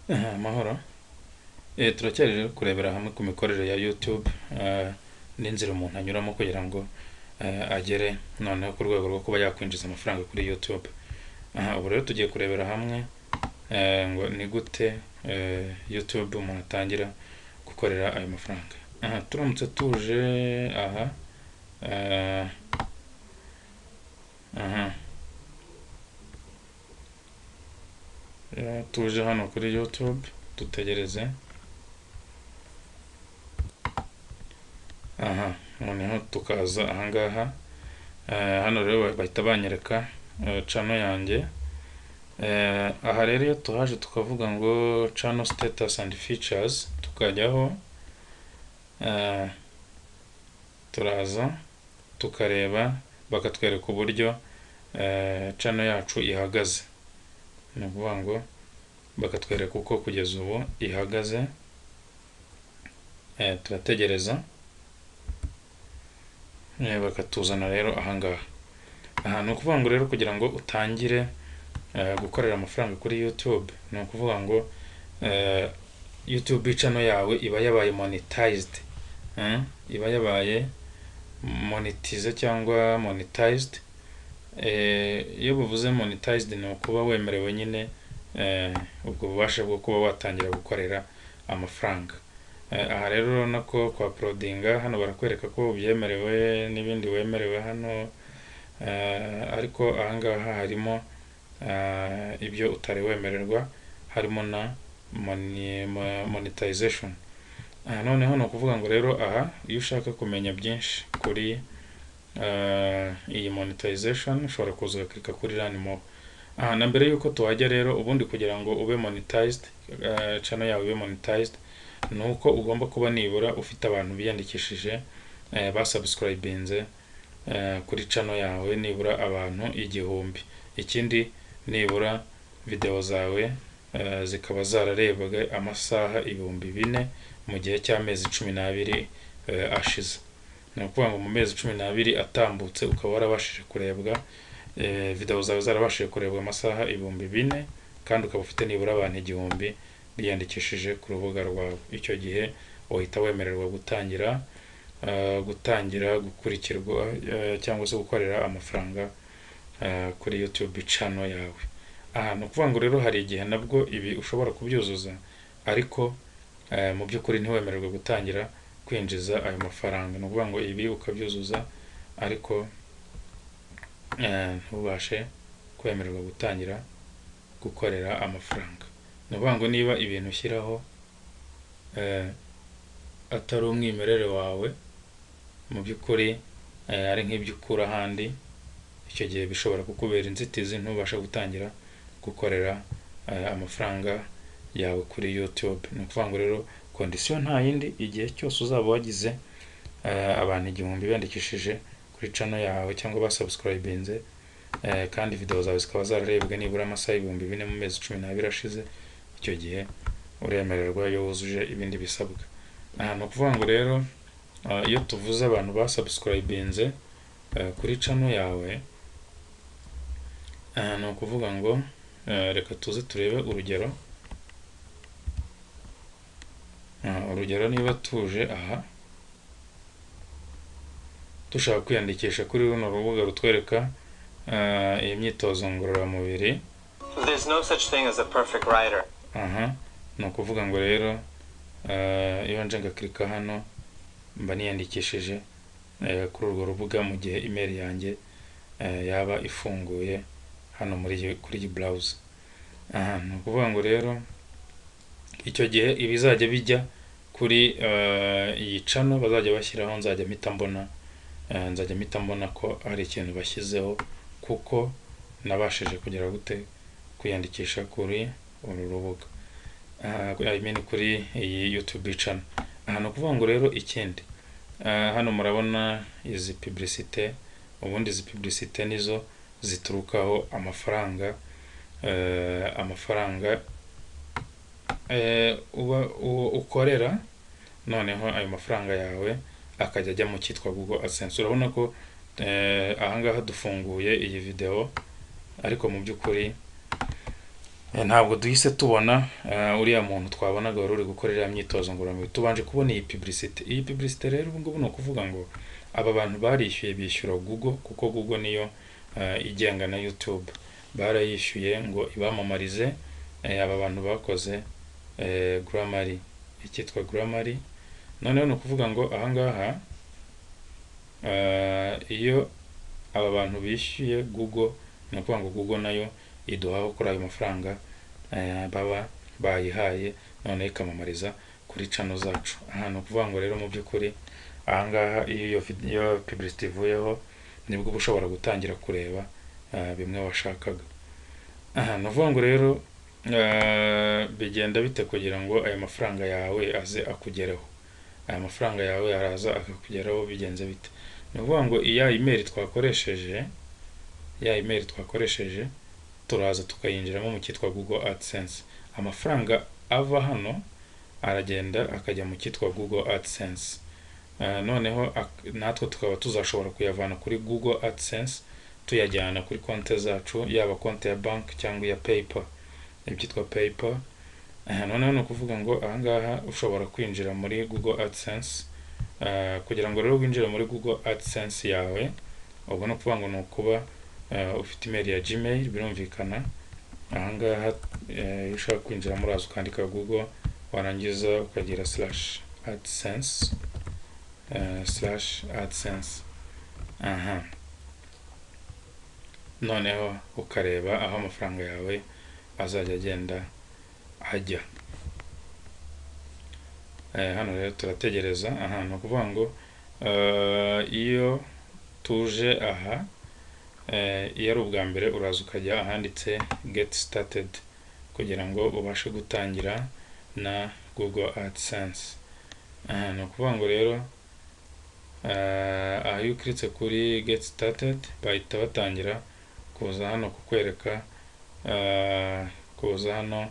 Amahoro. Turacyari rero kurebera hamwe ku mikorere ya YouTube n'inzira umuntu anyuramo kugira ngo agere noneho ku rwego rwo kuba yakwinjiza amafaranga kuri YouTube. Aha, ubu rero tugiye kurebera hamwe ngo ni gute YouTube umuntu atangira gukorera ayo mafaranga. Aha, turamutse tuje aha, aha tuje hano kuri YouTube dutegereze. Aha noneho tukaza ahangaha, hano rero bahita banyereka channel yanjye. Aha rero iyo tuhaje tukavuga ngo channel status and features, tukajyaho, turaza tukareba bakatwereka uburyo channel yacu ihagaze. Ni ukuvuga ngo bakatwereka uko kugeza ubu ihagaze. Turategereza, bakatuzana rero ahangaha. Aha ni ukuvuga ngo rero kugira ngo utangire gukorera amafaranga kuri YouTube, ni ukuvuga ngo YouTube channel yawe iba yabaye monetized, iba yabaye monetize cyangwa monetized. Iyo buvuze monetized ni ukuba wemerewe nyine ubwo bubasha bwo kuba watangira gukorera amafaranga. Aha rero urabona ko kwa uploadinga hano barakwereka ko ubyemerewe n'ibindi wemerewe hano, ariko ahangaha harimo ibyo utari wemererwa, harimo na monetization. Aha noneho ni ukuvuga ngo rero aha iyo ushaka kumenya byinshi kuri iyi monetization ushobora kuza ugakirika kuri learn more. Aha na mbere yuko tuhajya rero, ubundi kugira ngo ube monetized, channel yawe ibe monetized, ni uko ugomba kuba nibura ufite abantu biyandikishije, basubscribinze kuri channel yawe, nibura abantu 1000. Ikindi nibura video zawe zikaba zararebwe amasaha 4000 mu gihe cy'amezi 12 ashize. Ni ukuvuga ngo mu mezi 12 atambutse ukaba warabashije kurebwa, video zawe zarabashije kurebwa amasaha 4000, kandi ukaba ufite nibura abantu 1000 biyandikishije ku rubuga rwawe. Icyo gihe uhita wemererwa gutangira gukurikirwa cyangwa se gukorera amafaranga kuri YouTube channel yawe. Aha ni ukuvuga ngo rero hari igihe nabwo ibi ushobora kubyuzuza, ariko mu by'ukuri ntiwemererwe gutangira kwinjiza ayo mafaranga. Ni ukuvuga ngo ibi ukabyuzuza ariko ntubashe kwemererwa gutangira gukorera amafaranga. Ni ukuvuga ngo niba ibintu ushyiraho atari umwimerere wawe, mu by'ukuri ari nk'ibyo ukura ahandi, icyo gihe bishobora kukubera inzitizi ntubashe gutangira gukorera amafaranga yawe kuri YouTube. Ni ukuvuga ngo rero condition nta yindi, igihe cyose uzaba wagize abantu 1000 biyandikishije kuri channel yawe cyangwa basubscribinze, kandi video zawe zikaba zararebwe nibura amasaha 4000 mu mezi 12 ashize, icyo gihe uremererwa iyo wuzuje ibindi bisabwa. Aha ni ukuvuga ngo rero iyo tuvuze abantu basubscribinze kuri channel yawe, ni ukuvuga ngo reka tuze turebe urugero. Urugero niba tuje aha dushaka kwiyandikisha kuri runo rubuga rutwereka iyi myitozo ngororamubiri. There's no such thing as a perfect writer. Aha ni ukuvuga ngo rero iyo nje ngakirika hano mba niyandikishije kuri urwo rubuga mu gihe email yanjye yaba ifunguye hano kuri iyi browser. Aha ni ukuvuga ngo rero icyo gihe ibizajya bijya kuri iyi channel bazajya bashyiraho, nzajya mpita mbona ko hari ikintu bashyizeho, kuko nabashije kugera gute kwiyandikisha kuri uru rubuga, I mean kuri iyi YouTube channel. Aha ni ukuvuga ngo rero ikindi, hano murabona izi publicité. Ubundi izi publicité nizo ziturukaho amafaranga, amafaranga uba ukorera, noneho ayo mafaranga yawe akajya ajya mu cyitwa Google AdSense. Urabona ko ahangaha dufunguye iyi video, ariko mu by'ukuri Ntabwo duhise tubona uriya muntu twabonaga wari uri gukora iriya myitozo ngororamubiri. Tubanje kubona iyi publicité. Iyi publicité rero ubu ngubu ni ukuvuga ngo aba bantu barishyuye, bishyura Google, kuko Google niyo igenga na YouTube. Barayishyuye ngo ibamamarize aba bantu bakoze Grammarly, icyitwa Grammarly. Noneho ni ukuvuga ngo ahangaha iyo aba bantu bishyuye Google, ni ukuvuga ngo Google nayo iduhaho kuri ayo mafaranga baba bayihaye, noneho ikamamariza kuri channel zacu. Aha ni ukuvuga ngo rero mu by'ukuri ahangaha iyo publicity ivuyeho, nibwo uba ushobora gutangira kureba bimwe washakaga. Aha ni ukuvuga ngo rero bigenda bite kugira ngo aya mafaranga yawe aze akugereho? Aya mafaranga yawe araza akakugeraho bigenze bite? Ni ukuvuga ngo iya email twakoresheje, ya email twakoresheje, turaza tukayinjiramo mu cyitwa Google AdSense. Amafaranga ava hano aragenda akajya mu cyitwa Google AdSense. Noneho natwe tukaba tuzashobora kuyavana kuri Google AdSense tuyajyana kuri konti zacu, yaba konti ya banki cyangwa iya PayPal, ibyitwa PayPal. Noneho ni ukuvuga ngo ahangaha ushobora kwinjira muri Google AdSense. Kugira ngo rero winjire muri Google AdSense yawe, ubwo ni ukuvuga ngo ni ukuba ufite email ya Gmail, birumvikana. Ahangaha iyo ushaka kwinjira, muraza ukandika Google, warangiza ukagira /AdSense, /AdSense. Aha noneho ukareba aho amafaranga yawe azajya agenda ajya. Hano rero turategereza. Aha ni ukuvuga ngo iyo tuje aha, iyo ari ubwa mbere, uraza ukajya ahanditse "Get started" kugira ngo ubashe gutangira na Google AdSense. Aha ni ukuvuga ngo rero aha iyo ukiritse kuri "Get started", bahita batangira kuza hano kukwereka, kuza hano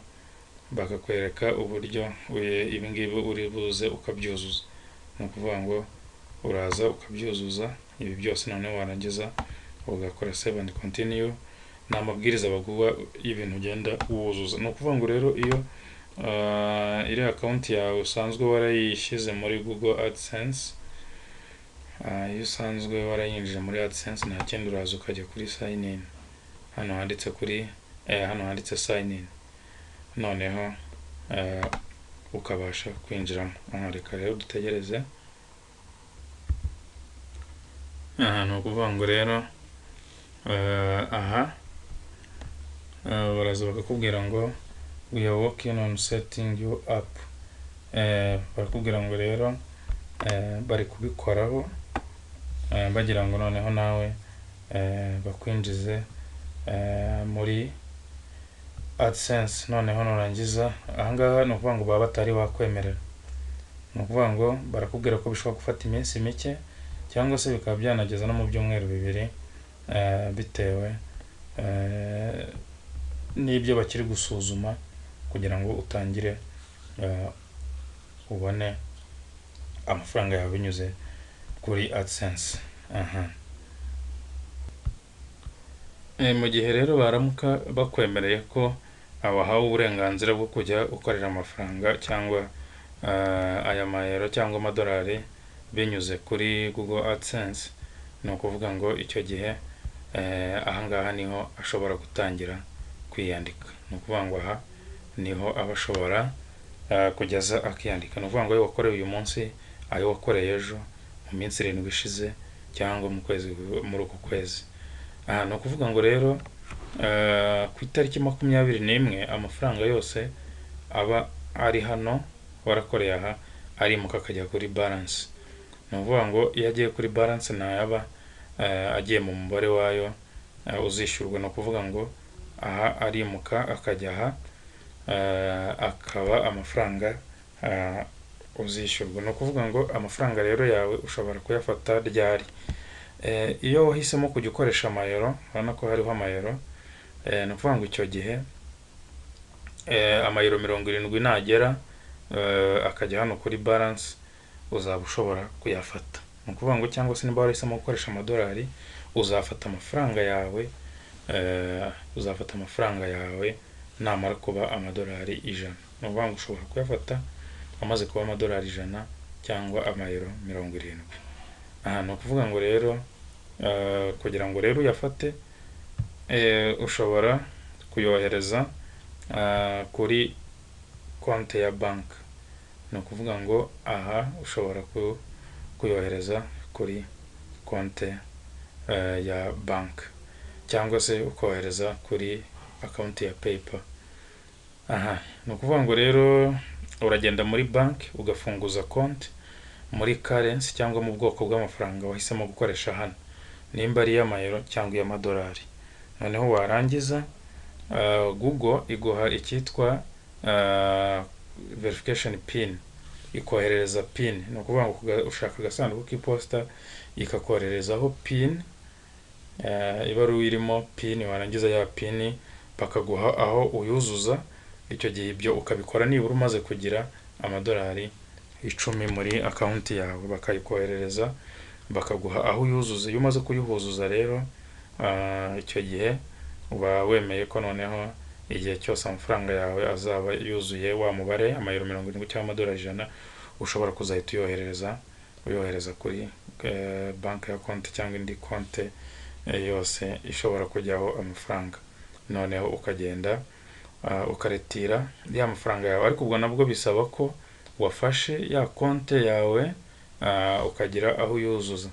bakakwereka uburyo ibi ngibi uri buze ukabyuzuza. Ni ukuvuga ngo uraza ukabyuzuza ibi byose, noneho warangiza ugakora "Save and continue". Ni amabwiriza baguha y'ibintu ugenda wuzuza. Ni ukuvuga ngo rero iyo iriya account yawe usanzwe warayishyize muri Google AdSense, iyo usanzwe warayinjije muri AdSense, nta kindi, uraza ukajya kuri "Sign in", hano handitse kuri hano handitse "Sign in", noneho ukabasha kwinjiramo. Aha reka rero dutegereze. Aha ni ukuvuga ngo rero aha baraza bakakubwira ngo "We are working on setting you up". Barakubwira ngo rero bari kubikoraho, bagira ngo noneho nawe bakwinjize muri AdSense. Noneho nurangiza ahangaha, ni ukuvuga ngo baba batari bakwemerera. Ni ukuvuga ngo barakubwira ko bishobora gufata iminsi mike cyangwa se bikaba byanageza no mu byumweru 2, bitewe n'ibyo bakiri gusuzuma kugira ngo utangire ubone amafaranga yawe binyuze kuri AdSense. Aha mu gihe rero baramuka bakwemereye ko wahawe uburenganzira bwo kujya ukorera amafaranga cyangwa aya mayero cyangwa amadolari binyuze kuri Google AdSense, ni ukuvuga ngo icyo gihe ahangaha niho ashobora gutangira kwiyandika. Ni ukuvuga ngo aha niho aba ashobora kugeza akiyandika. Ni ukuvuga ngo ayo wakoreye uyu munsi, ayo wakoreye ejo, mu minsi 7 ishize cyangwa mu kwezi, muri uku kwezi. Aha ni ukuvuga ngo rero ku itariki 21 amafaranga yose aba ari hano warakoreye aha arimuka akajya kuri balance. Ni ukuvuga ngo iyo agiye kuri balance ntayaba agiye mu mubare wayo uzishyurwa. Ni ukuvuga ngo aha arimuka akajya aha, akaba amafaranga uzishyurwa. Ni ukuvuga ngo amafaranga rero yawe ushobora kuyafata ryari? Iyo wahisemo kujya ukoresha amayero, urabona ko hariho amayero, ni ukuvuga ngo icyo gihe amayero 70 nagera akajya hano kuri balance, uzaba ushobora kuyafata. Ni ukuvuga ngo cyangwa se niba warahisemo gukoresha amadolari, uzafata amafaranga yawe, uzafata amafaranga yawe Namara kuba amadolari 100, ni ukuvuga ngo ushobora kuyafata amaze kuba amadolari 100 cyangwa amayero 70. Aha ni ukuvuga ngo rero kugira ngo rero uyafate, ushobora kuyohereza kuri konti ya banki. Ni ukuvuga ngo aha ushobora kuyohereza kuri konti ya banki cyangwa se ukohereza kuri account ya PayPal. Aha ni ukuvuga ngo rero uragenda muri banki ugafunguza konti muri currency cyangwa mu bwoko bw'amafaranga wahisemo gukoresha hano, nimba ari iy'amayero cyangwa iy'amadolari. Noneho warangiza, Google iguha icyitwa verification PIN, ikoherereza PIN. Ni ukuvuga ngo ushaka agasanduku k'iposita, ikakohererezaho PIN, ibaruwa irimo PIN. Warangiza ya PIN bakaguha aho uyuzuza. Icyo gihe ibyo ukabikora nibura umaze kugira amadolari 10 muri account yawe, bakayikoherereza, bakaguha aho uyuzuza. Iyo umaze kuyuhuzuza rero, icyo gihe uba wemeye ko noneho igihe cyose amafaranga yawe azaba yuzuye wa mubare, amayero 70 cyangwa amadolari 100, ushobora kuzahita uyohereza kuri banki ya konti cyangwa indi konti yose ishobora kujyaho amafaranga. Noneho ukagenda ukaretira ya mafaranga yawe. Ariko ubwo nabwo bisaba ko wafashe ya konti yawe, ukagira aho uyuzuza.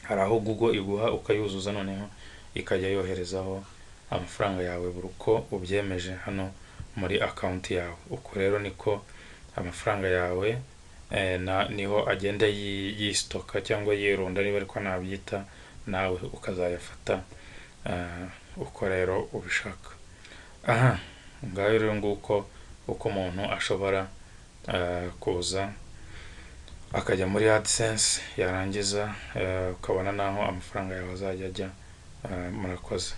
Hari aho Google iguha ukayuzuza, noneho ikajya yoherezaho amafaranga yawe buri uko ubyemeje hano muri account yawe. Uko rero niko amafaranga yawe niho agenda yisitoka cyangwa yirunda, niba ariko nabyita, nawe ukazayafata uko rero ubishaka. Aha ngaho rero nguko uko umuntu ashobora kuza akajya muri AdSense, yarangiza ukabona n'aho amafaranga yawe azajya ajya. Murakoze.